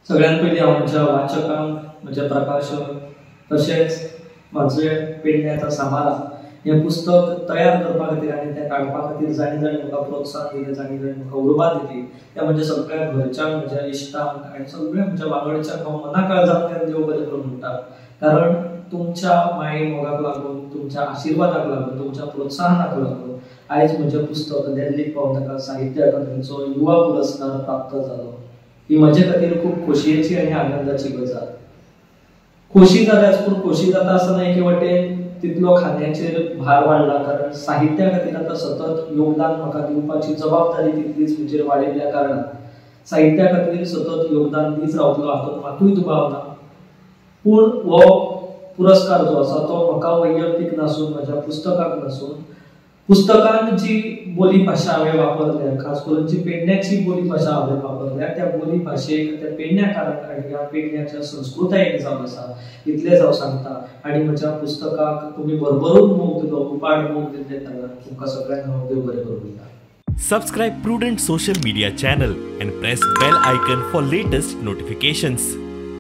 सगळ्यात पयलीं हांव म्हज्या वाचकांक, म्हज्या प्रकाशक तशेंच म्हजे पेडण्याचा सामारा हें पुस्तक तयार करपा खातीर आनी तें काडपा खातीर जाणी जाणी म्हाका प्रोत्साहन दिलें, जाणी जाणी म्हाका उर्बा दिली, त्या म्हज्या सगळ्या घरच्यांक, म्हज्या इश्टांक आनी सगळ्या म्हज्या वांगडच्यांक हांव मना काळजांतल्यान देव बरें करूं म्हणटा. कारण तुमच्या माये मोगाक लागून, तुमच्या आशिर्वादाक लागून, तुमच्या प्रोत्साहनाक लागून आयज म्हजें पुस्तक दिल्लीक पावून ताका साहित्य अकादमीचो युवा पुरस्कार प्राप्त जालो. ही म्हजे खातीर खूब खोशयेची आनी आनंदाची गजाल. खोशी जाल्याच, पूण खोशी जाता आसतना एके वटेन तितलो खांद्याचेर भार वाडला, कारण साहित्या खातीर आतां सतत योगदान म्हाका दिवपाची जबाबदारी तितलीच म्हजेर वाडिल्ल्या कारणान साहित्या खातीर सतत योगदान दीत रावतलो हातूंत मातूय दुबाव ना. पूण हो पुरस्कार जो आसा तो म्हाका वैयक्तीक नासून, म्हज्या पुस्तकाक नासून, पुस्तकान जी बोली भाशा हांवें वापरल्या, खास करून जी पेडण्याची बोली भाशा हांवें वापरल्या, त्या बोली भाशेक, त्या पेडण्याकारांक आनी ह्या पेडण्याच्या संस्कृतायेक जावन आसा इतलेंच हांव सांगता. आनी म्हज्या पुस्तकाक तुमी भरभरून मोग दिलो, उपाट मोग दिल्ले कारणान तुमकां सगळ्यांक हांव देव बरें करूं म्हणटा. Subscribe Prudent social media channel and press bell icon for latest notifications.